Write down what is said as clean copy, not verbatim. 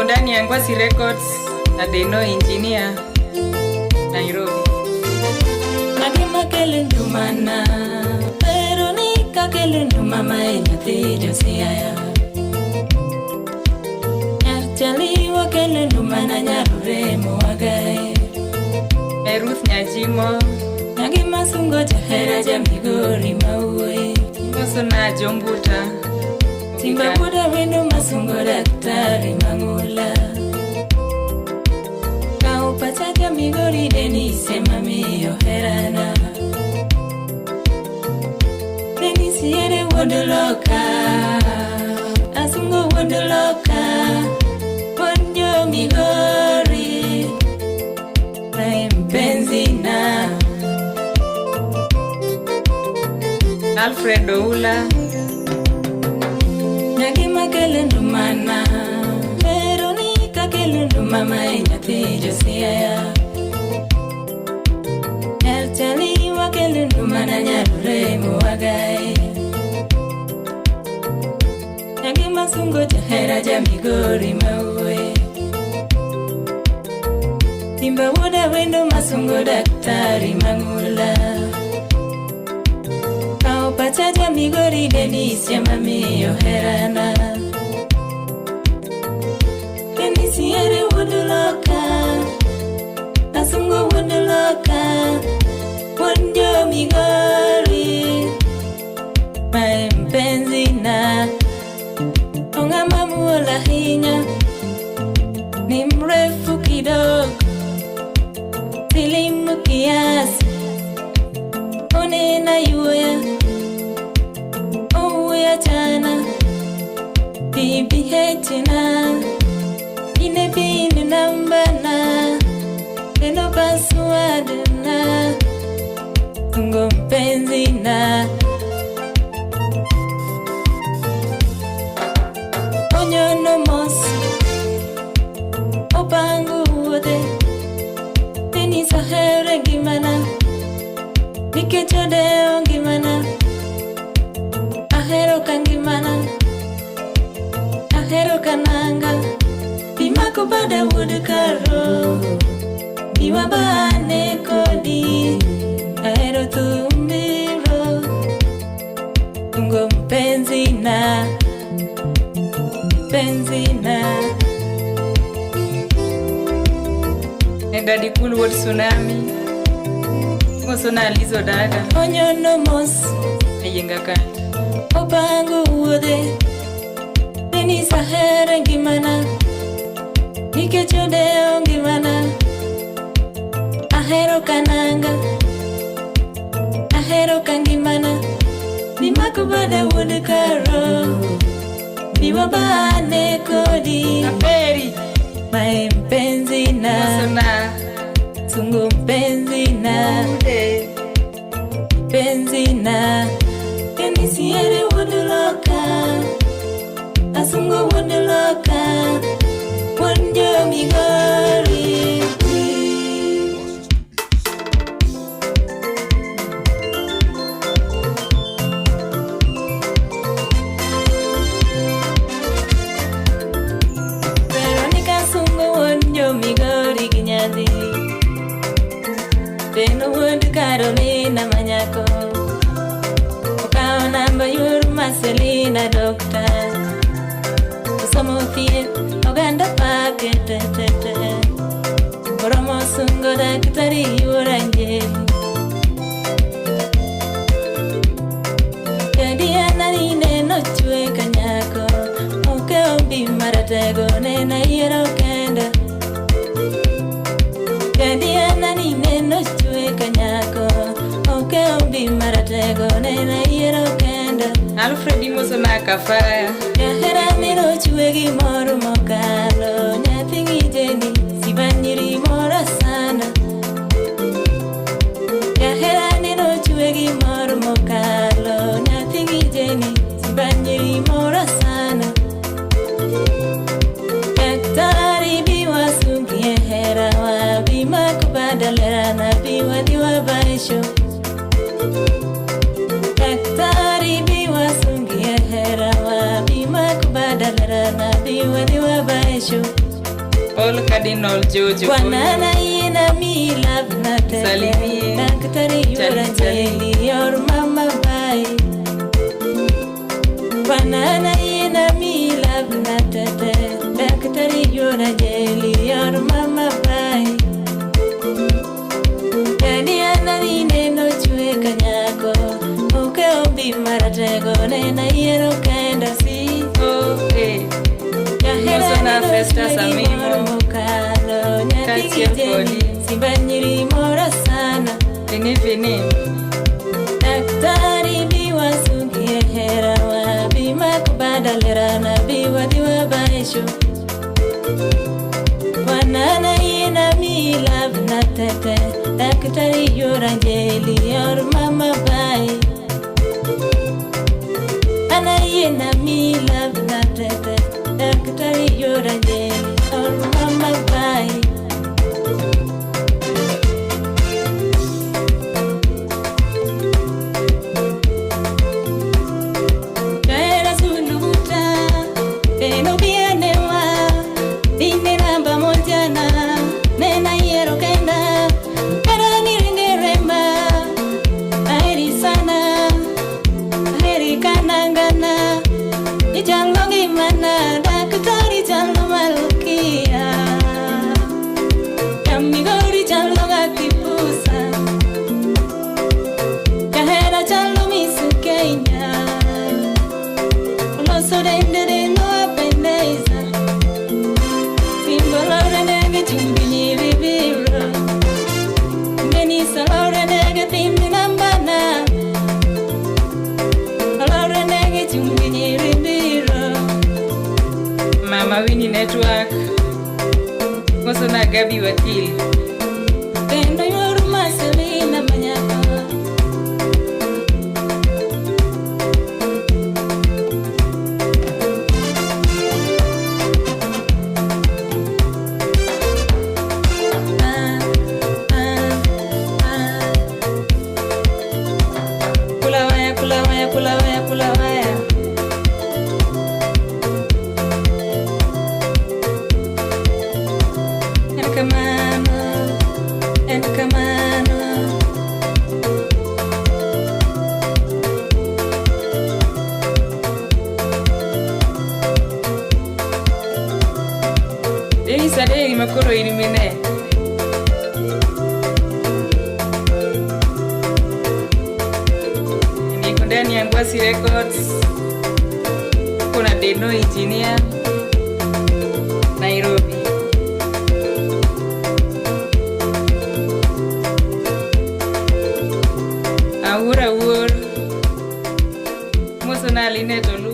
Tuko ndani ya Ngwasi Records na Deno Engineer Nairobi. Ng'agima kelo ndumana Veronica kelo nduma ma e nyathi Josiaya. Nyar Chaliwa kelo ndumana nyar Oremo Wagae. Ruth Nyajimo. Ng'agima sungo jahera ja Migori mawuoyi. Imoso na Jombuta. Simba buda wendo masungo daktari mang'ula. Kaw pacha ja Migori Denis ema miyo herana. Denis yere wuod loka, Asungo wuod loka, wuod jo Migori, naye mpenzi na Alfred Oula. Nyagima kelo ndumana, Veronica kelo nduma ma e nyathi Josiaya. Nyar Chaliwa kelo ndumana nyar Oremo Wagae. Nyagima sungo jahera ja Migori mawuoyi. Simba wuoda wendo masungo daktari mang'ula. Kaw pacha ja Migori Denis ema miyo herana. Denis yere wuod loka, Asungo wuod loka, wuod jo Migori, mae mpenzi na ong'ama muol ahinya, ni mrefu kidogo, silimu kiasi, onena yuoya, owuoyo chana, BBH na, ine pin namba na, neno password na, sungo mpenzi na. Onyono mos, opango wuodhe, Denis ohere ngimana, nikech odewo ngimana, ahero ka ngimana, ahero ka nanga, bimako bada wuod karo, biwabane kodi, ahero thumbiro, tungo mpenzi na, mpenzi na. Daddy Cool wuod Tsunami. Imoso na Lizo Dada. Onyono mos, Eyienga kanyo. opango wuodhe, Denis ahere ngimana, nikech odewo ngimana, ahero kananga, ahero ka ngimana, bimako bada wuod karo, biwabane kodi, Aperi. mae mpenzi na, Imoso na sungo mpenzi na, Ude. mpenzi na, Denis yere wuod loka, Asungo wuod loka, wuod jo Migori. Veronica Asungo wuod jo Migori gi nyadhi, Deno wuod Carolina manyako, okawo namba yor Marcelina dokta, osomo thieth oganda pake te te te, oromo sungo daktari yuor Anjeli. Jadiana ni neno chwe ka nyako, oke ombi maratego nena yiero kenda. Jadiana ni neno chwe ka nyako, oke ombi maratego nena yiero kenda. Alfred imoso na Kafaya. Jahera neno chwe gi mor mokalo, nyathi ng'ijeni sibanyiri mora sana. Jahera neno chwe gi mor mokalo, nyathi ng'ijeni sibanyiri mora sana. Daktari biwasungie herawa, bimakubadalerana biwadhiwa baisho. Daktari biwasungie herawa, bimakubadalerana biwadhiwa baisho. All Cardinal Jojo. Wanana yena mi love na tete. Salimie. Daktari yura Chali, chali. jeli your mama bye. Wanana yena mi love na tete. Daktari yura jeli your mama bye. Yani anani neno chwe kanyako. Oke obi maratego nena yiero kenda si. O A. Mosona Festus Amimo. Kaachiel kodi. Simba nyiri moro sana. Vini Vini. Daktari biwasungie herawa bimakubadalerana biwadhiwa baesho wanana yena mi love na tete. Daktari yoranjeli yor mama bai. Ana yena mi love na tete. Daktari yoranjeli yor mama bai. Kaera suluta, eno bienewa, dine namba mojana, nena yiero kenda, kara nirengeremba, aheri sana, aheri kanangana, ichalo ngimana, daktari chalo malkia, kamigori chalo gatipusa, kahera chalo Miss Kenya. Oloso dende no apendeza. Simba lore nege chumbi nyiri biro. Benisa lore nege timi nambana. Lore nege chumbi nyiri biro. Mama Winnie Network. Mosona Gabi Wakil. Pendo yor maselina manyako. Ah, ah, ah. Kula waya, kula waya, kula waya, kula waya. En kamano, en kamano. Denis Aderi makoro in mine. Niko ndani ya Ngwasi Records. Kuna Deno Engineer Nairobi. Awuor awuor. Mosona Linet Oluo.